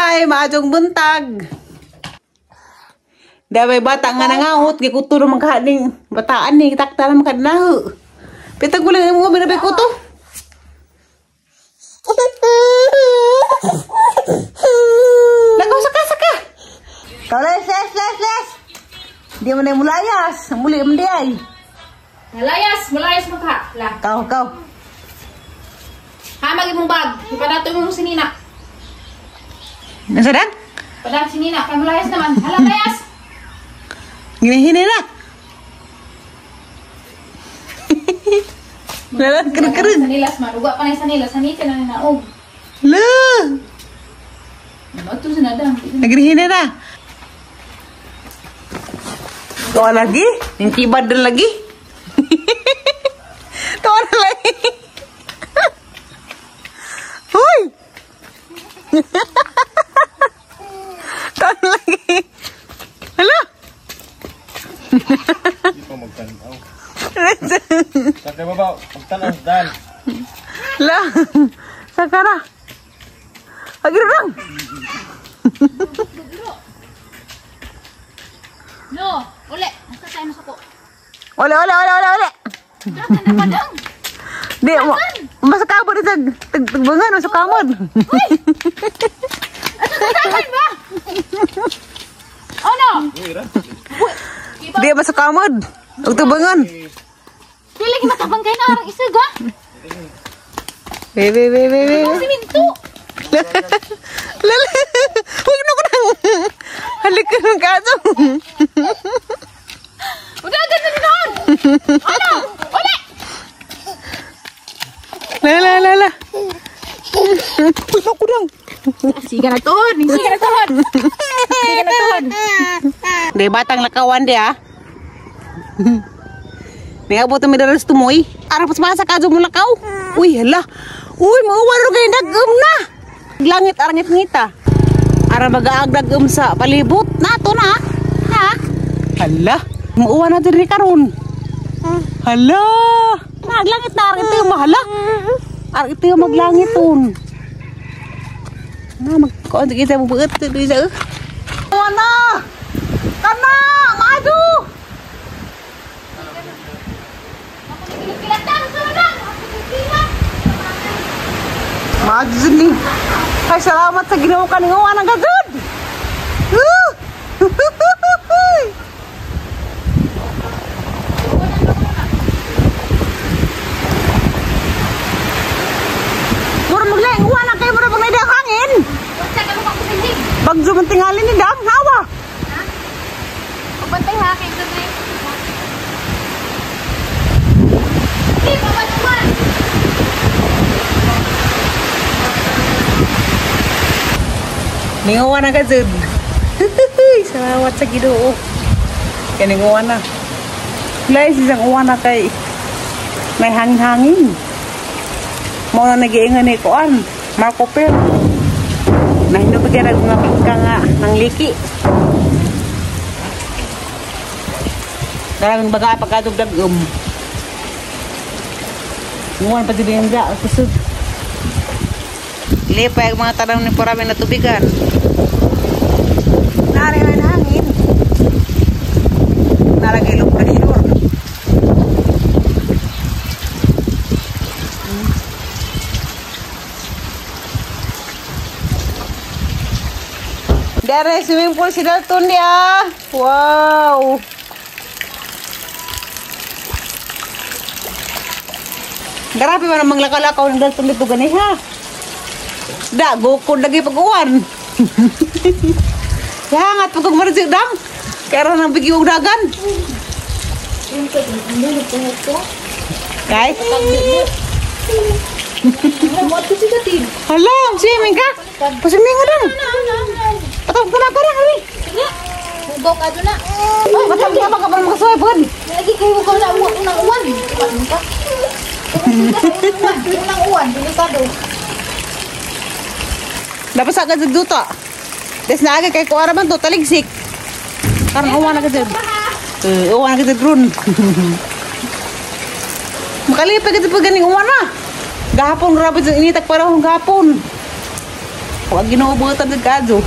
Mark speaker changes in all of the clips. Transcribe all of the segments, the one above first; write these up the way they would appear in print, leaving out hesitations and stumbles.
Speaker 1: Hi, maadjong buntag. Daway bata nga nangahot, gikuto naman kahaning bataan ni, takta naman kadnaho. Pitag ko lang mo binabay ko to. Lagaw, saka, saka. Kau les, les, les, les. Di mo na mulayas. Muli mo di ay.
Speaker 2: Malayas, malayas mo ka. La.
Speaker 1: Kau, kau.
Speaker 2: Ha, magi mong bag. Ipadato mo si Nina.
Speaker 1: Nasa dang?
Speaker 2: Padat si Nina. Kay malayas naman. Hala, layas.
Speaker 1: Ginihini na. Lalan, keren-keren.
Speaker 2: Sanilas, maruga pa na yung sanilas. Sanita na ninaog.
Speaker 1: La.
Speaker 2: Ano ito sinadang?
Speaker 1: Nagrihina na. Tawa lagi? Yung kibad na lagi? Tawa na lagi. Hoy! Tawa na lagi. Hala!
Speaker 3: Hindi pa magtanaw. Sa kay baba, magtanaw dal.
Speaker 1: La! Sakara! Agir lang!
Speaker 2: No, uli. Nasa tayo masuko.
Speaker 1: Ole, ole, ole, ole, ole.
Speaker 2: Dragan na padang.
Speaker 1: Di, masakabot ito. Tagbangan, masakamod.
Speaker 2: Uy! Ano ka ba? Oh no!
Speaker 1: Di, masakamod. Huwag tagbangan.
Speaker 2: Di lagi matabang kayo na arang isag, ha?
Speaker 1: Be, be, be, be, be.
Speaker 2: Ang siminto.
Speaker 1: Lala, huwag na ko nang halik ka ng kaso.
Speaker 2: Udagan na dinoon! Ano? Uli!
Speaker 1: Lala, lala. Uy, naku lang.
Speaker 2: Siga na tuhod. Siga na tuhod. Siga na tuhod.
Speaker 1: Di batang lakawan di ah. May abot na may dalas tumoy. Arap sa masa kaso mo lakaw. Uy, hala. Uy, mauwan ro kayo nag-um na. Langit arangit ngita. Ara magaagdag-um sa palibot. Nato na. Ha? Hala. Mauwan na diri karon. Hala. Naglangit na arang ito yung mahala. Arang ito yung maglangiton. Na magkuan sige sa bubuot dito sa. Wala. Kana, maadu. Maadu ni. Ay, salamat sa Ginoo kaning uwan ang gagud. Mura maglaing uwan na kayo, mura maglaing ang hangin. Bagyo man tingali ni dam, hawa.
Speaker 2: Ha? Pagbantay ha, kay gabi. Di pa ba naman?
Speaker 1: Ninguan na gazud. Salamat sa Ginoo. Kaya ninguan na. Lai sisang uwan na kay may hangin-hangin. Mao na nagiingan ni kuan, Marco Per. Nahinubigyan ang mga pagka nga ng liki. Daraming baga pagkadugdag-um. Nguan pa din yung ga, kusog. Lipa yung mga tanong ni Purami na tubigan. Nari na hangin. Nalagay low pressure. Dari swimming pool si Dalton dia. Wow. Grabe man ang manglakaw-lakaw ng Dalton dito gani ha. Da, gukod lagi pag-uwan. Yangat pag marjik dang. Kaya nang bigi og dagan. Kay? Hala, swimming ka? Paswimming ka dang. Patawag ka na parang ari.
Speaker 2: Hugaw ka doon na.
Speaker 1: Patawag ka pa ka para makasuhay pod.
Speaker 2: Lagi kayo hugaw na unang uwan. Uwan ka. Unang uwan, delikado.
Speaker 1: Dapat sa agad duta. Des na agad kay kuara man to taligsik. Karon uwan na gud. Uwan na gud ron. Makalipay gud pag ganing uwan na. Gahapon grabe jud initag panahon gahapon. Wag Ginoo buotan sa kadyo.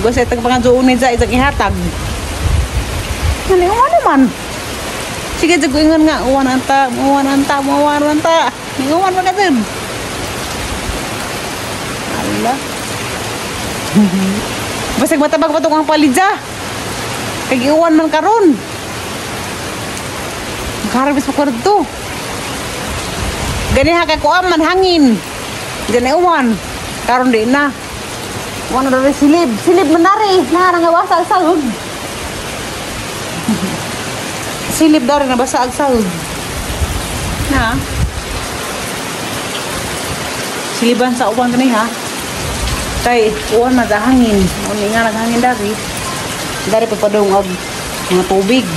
Speaker 1: Gusto itang pangadyoon ni sa isang ihatag. Ano yung ano man? Sige, jago ingon nga, uwan anta, uwan anta, uwan anta. Uwan pa ka dun. Ala. Basig matabag pa ang palidya. Kag iuwan man karon. Makarabis pa ko dito. Ganiha kay kuam man hangin. Gani uwan. Karon di na. Uwan na rin silib. Silib man nari. Naharang nga basa ang sahog. Silib dari na basa ang sahog. Na. Siliban sa uwan kani ha. Kay uwan na hangin. Uni nga naghangin dari. Dari pa padung og mga tubig.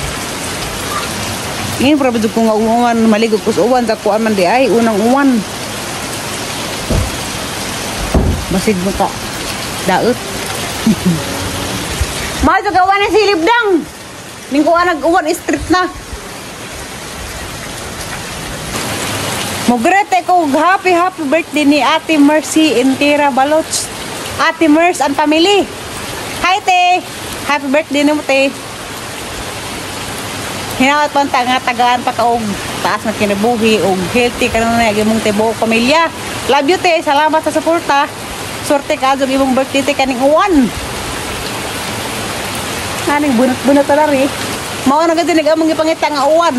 Speaker 1: Ngayon, para ko nga uwan, maligo ko sa uwan, sa kuan man di ay, unang uwan. Basig mo ka. Daot. Mahal sa gawa ni silib dang. Ning kuan nag-uwan, street na. Mugrete ko, happy, happy birthday ni Ate Mercy Intira Baloch. Ate Mercy and family. Hi, te. Happy birthday nimo, te. Hinawat pa nga tagaan pa ka og taas na kinabuhi og healthy ka na imong tibuok pamilya. Love you, te. Salamat sa suporta. Sorte ka sa imong birthday te kaning uwan. Naning bunot-bunot na rin. Mao na gud nag among gipangita nga uwan.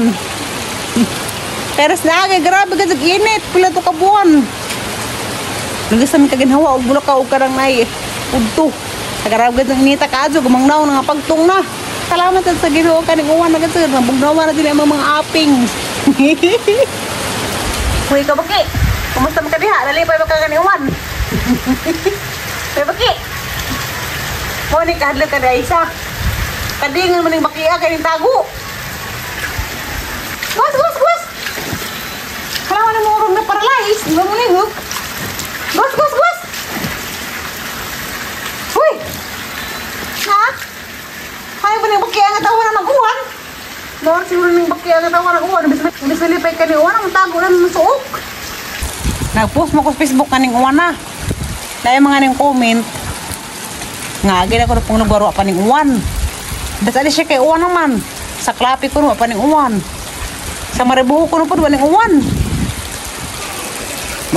Speaker 1: Pero sa lagi, grabe ka sa init. Pila to ka buwan. Nagasa mi kaginhawa og bulak ka og karang nay udto. Grabe ka sa inita ka adyo gumangnaw na nga pagtong na. Salamat sa Ginoo kaning uwan na gud nabugnawa na din ang mga aping. Uy ka baki. Kumusta man ka diha? Nalipay ba ka kaning uwan? Uy baki. Mo ni kahadlok ka diha isa. Kadingan man ning bakia kaning tago. Gas gas gas. Kalawan na mo urong na paralyze. Di ba mo ni hook? Gas gas gas. Uy. Ha? Kaya ba ning bakia nga tawa na nag-uwan? Lord, siguro ning bakia nga tawa nag-uwan. Bis malipay ka ni uwan, ang tago na ng suok. Nag-post mo ko sa Facebook kaning uwan na. Dahil mga ning comment, nga, agad ako na pong nagbaro pa ning uwan. Basta ali siya kay uwan naman. Sa klapi ko pa ning uwan. Sa maribuho ko na po, ning uwan.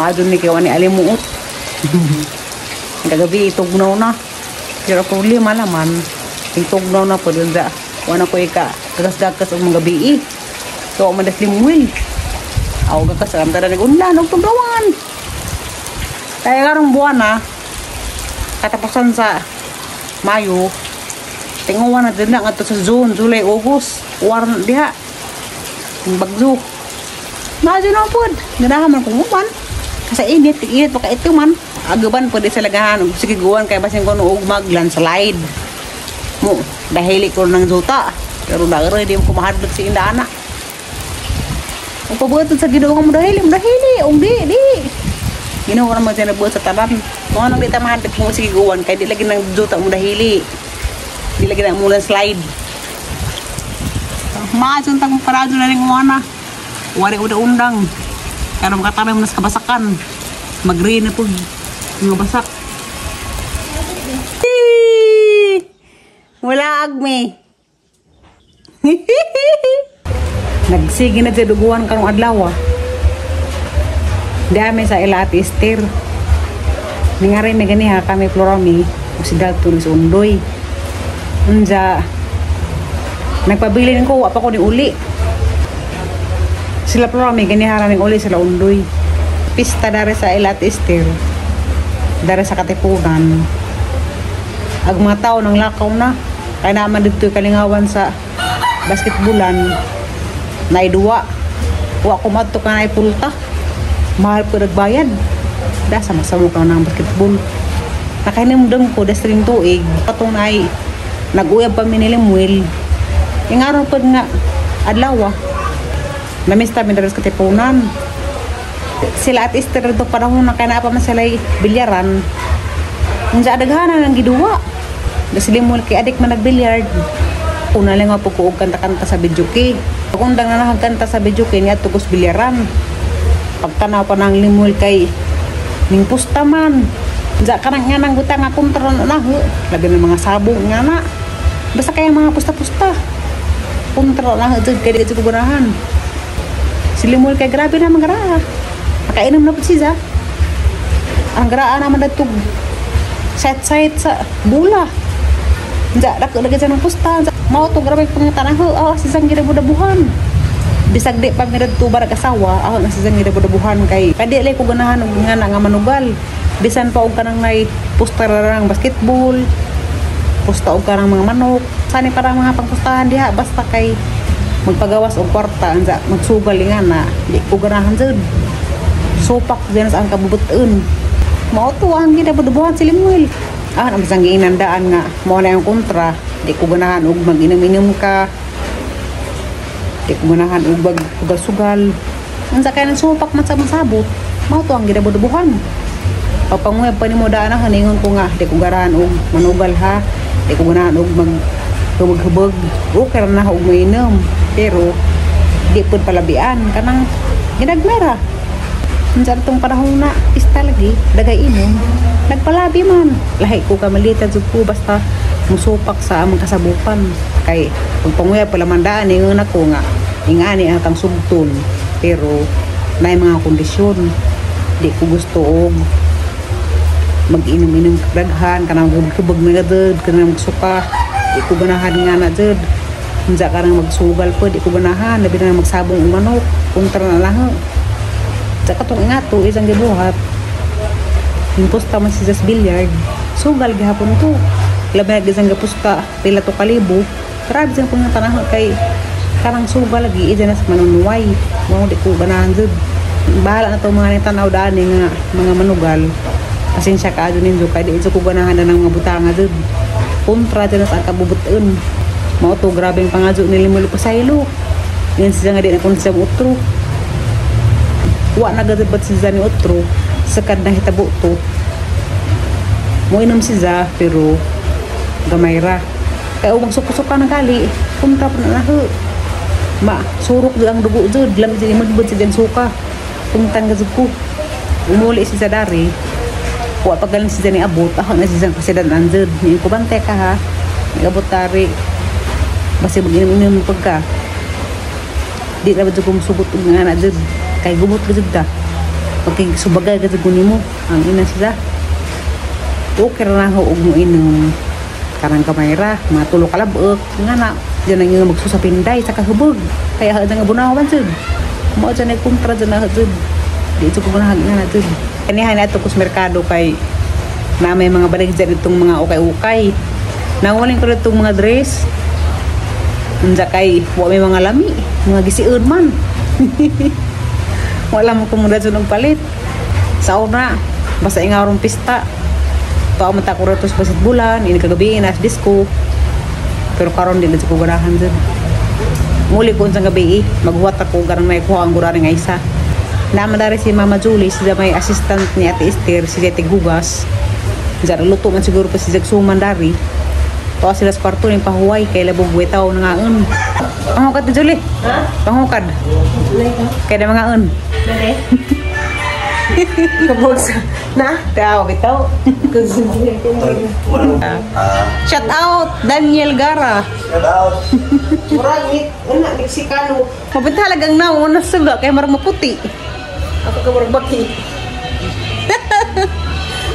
Speaker 1: Maadun ni kay ni alimuot. Kagabi, itugnaw na. Pero problema naman, itugnaw na po dun sa wala ko ika gagas-gagas og mga gabi. So, madas limuil. Aw gagas alam tada nag-unlan og tugnawan. Kaya karong buwan na katapusan sa Mayo, tinguan na din na ngadto sa June, July, August, war na diha. Ang bagyo. Maadyo na pod. Ganahan man kung uwan. Kasi init, init pa ka man. Agaban pwede sa lagahan. Sige guwan kay basin ko og mag landslide. Mo dahili ko ng juta. Pero dagro di mo kumahadlok si inda ana. Ang pabuhat sa Ginoo nga mo dahili, mo dahili, ug di di. Ginoo ra man siya nagbuhat sa tanan. Kung anong di ta mahadlok mo sige guwan kay di lagi nang juta mo dahili. Di lagi na mo landslide. Maadyon tang parado na ring uwana. Wari uda undang. Karon makatanam na sa kabasakan. Mag-green na po. Mga basak. Wala agmi. Nagsige na siya duguan karong adlaw. Dami sa ila at Esther. Ningari may ganiha kami Florami o si Dalton sa Undoy. Unja nagpabilin ko wa pa ko ni uli. Sila Florami ganiha ra ning uli sila Undoy. Pista dare sa ila at Esther. Dare sa Katipunan. Ag mga tao nang lakaw na. Kaya naman dito kalingawan sa basketballan. Naiduwa. Wa ko madto ka na pulta. Mahal ko nagbayad. Da sama sama ka ng basketball. Nakahinumdum ko das ring tuig. Patong ay nag-uyab pa mi ni Lemuel. Yung araw pa nga adlaw. Namiss ta mi diri sa Katipunan. Sila at Esther dito panahon na kaya pa man sila bilyaran. Unsa adaghanan ang giduwa. Das Lemuel kay adik man nagbilyard. Una lang nga po ko og kanta-kanta sa videoke. Pag undang na nagkanta sa videoke niya tugos bilyaran. Pagtanaw pa ng Lemuel kay ning pusta man. Diya ka nang nga nang butang nga kontra na na. Labi ng mga sabong nga na. Basta kaya mga pusta-pusta. Kontra na jud kay di jud ko ganahan. Si Limol kay grabe na mga. Nakainom na po siya. Ang garaa naman na set-set sa bula. Diya, dako lagi ng pusta. Mao to grabe pangutana ho. Ah, sisang ginabudabuhan. Bisag di pa mirad to barag asawa, ako na sisang ginabudabuhan kay kadi lay ko ganahan og nga na nga manugal. Bisan pa og kanang nay pusta ra ng basketball, pusta og kanang mga manok. Sani para mga pangpustahan diha basta kay magpagawas og kwarta ansa magsugal nga na di ko ganahan jud. Supak din sa ang kabubuton. Mao to ang ginabudabuhan si Limuel. Ah, ang bisang giinandaan nga mao na yung kontra, di ko ganahan og mag-inom-inom ka. Di ko ganahan og magsugal-sugal. Unsa kay nang supak man sa masabot, mao to ang ginabudabuhan. Pagpanguyab pa nimo daan na ningon ko nga di ko ganahan og manugal ha. Di ko ganahan og mag hubog-hubog. Okay ra na og mainom, pero di pud palabian kanang ginagmera. Unsa tong panahon na pista lagi, dagay inom, nagpalabi man. Lahi ko kamalita jud ko basta musupak sa among kasabupan. Kay pagpanguyab pala man daan ningon ako nga ingani ang tang sugton, pero naay mga kondisyon. Di ko gusto og mag-inom-inom daghan kanang hubog na jud, kanang magsuka. Di ko ganahan nga na jud. Unsa ka nang magsugal po, di ko ganahan, labi na magsabong og manok, kontra na lang. Sa katong ingato, isang gibuhat. Imposta man siya sa billiard. Sugal gihapon to. Labi na isang gapusta, pila to kalibo. Grabe siya kung tanahon kay kanang sugal lagi, ija na sa manunuway. Mao di ko ganahan jud. Bahala na to mga nang tanaw daan nga mga manugal. Pasensya ka adyo ninyo kay di ko ganahan na ng mga butanga jud. Kontra dyan na sa kabubuton. Mao to grabe ang pangadyo ni Limuel Pasaylo. Yan siya nga di na kun siya utro. Wa na gud bat siya ni utro sakad na hitabo to. Moinom siya pero gamay ra. Kay og magsuka-suka na gali, kontra pa na ho. Ma surok jud ang dugo jud, lami jud imod siya dyan suka. Pungtan gud ko. Umuli siya dari. Wa pa galing siya ni abot, ako na siya kasi dan jud. Ni ko bante ka ha. Nagabot tari. Basi mag-inom-inom pagka. Di ra ba jud ko musugot og nga na jud. Kay gubot ka jud ta. Pagkay subagay ka jud ko nimo, ang ina siya. Okay ra na ho og moinom. Karang kamay ra, matulo ka labok, nga na diyan ang nga magsusapinday sa kahubog. Kaya ha nga bunawan jud. Mao jud ay kontra jud na jud. Di jud ko ganahan nga na jud. Kanihan na ato ko sa merkado kay na may mga balig dyan itong mga ukay-ukay. Nanguling ko itong mga dress. Unsa kay wa may mga lami, mga gisiun man. Wala mo kumunda dyan og palit. Sa una, basta ingarong pista. Tuwa man ta ko rato sa basketballan, ini kagabi na sa disco. Pero karon di na ko ganahan dyan. Muli ko unsang gabi maghuwat ako garang may kuha ang gurari nga isa. Naman dari si Mama Julie, siya may assistant ni Ate Esther, si Ate Gugas. Diyan luto man siguro pa si Jagsuman dari. Tuwa sila sa kwarto ning pahuway kay labog wetaw na ngaon. Pangukad ni Julie. Ha? Pangukad. Kay na mga on.
Speaker 2: Na?
Speaker 1: Tao bitaw. Shout out Daniel Gara.
Speaker 3: Shout out.
Speaker 2: Murag una Mexicano.
Speaker 1: Mabenta halagang naon na suga kay marang maputi.
Speaker 2: Ako ka murag baki.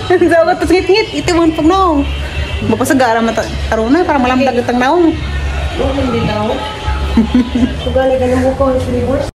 Speaker 1: Sa ko ngit-ngit ito man pag naong. Mapasagara man taruna para malamdag itang naong.
Speaker 2: Hindi daw. Sugali ka ng buko sa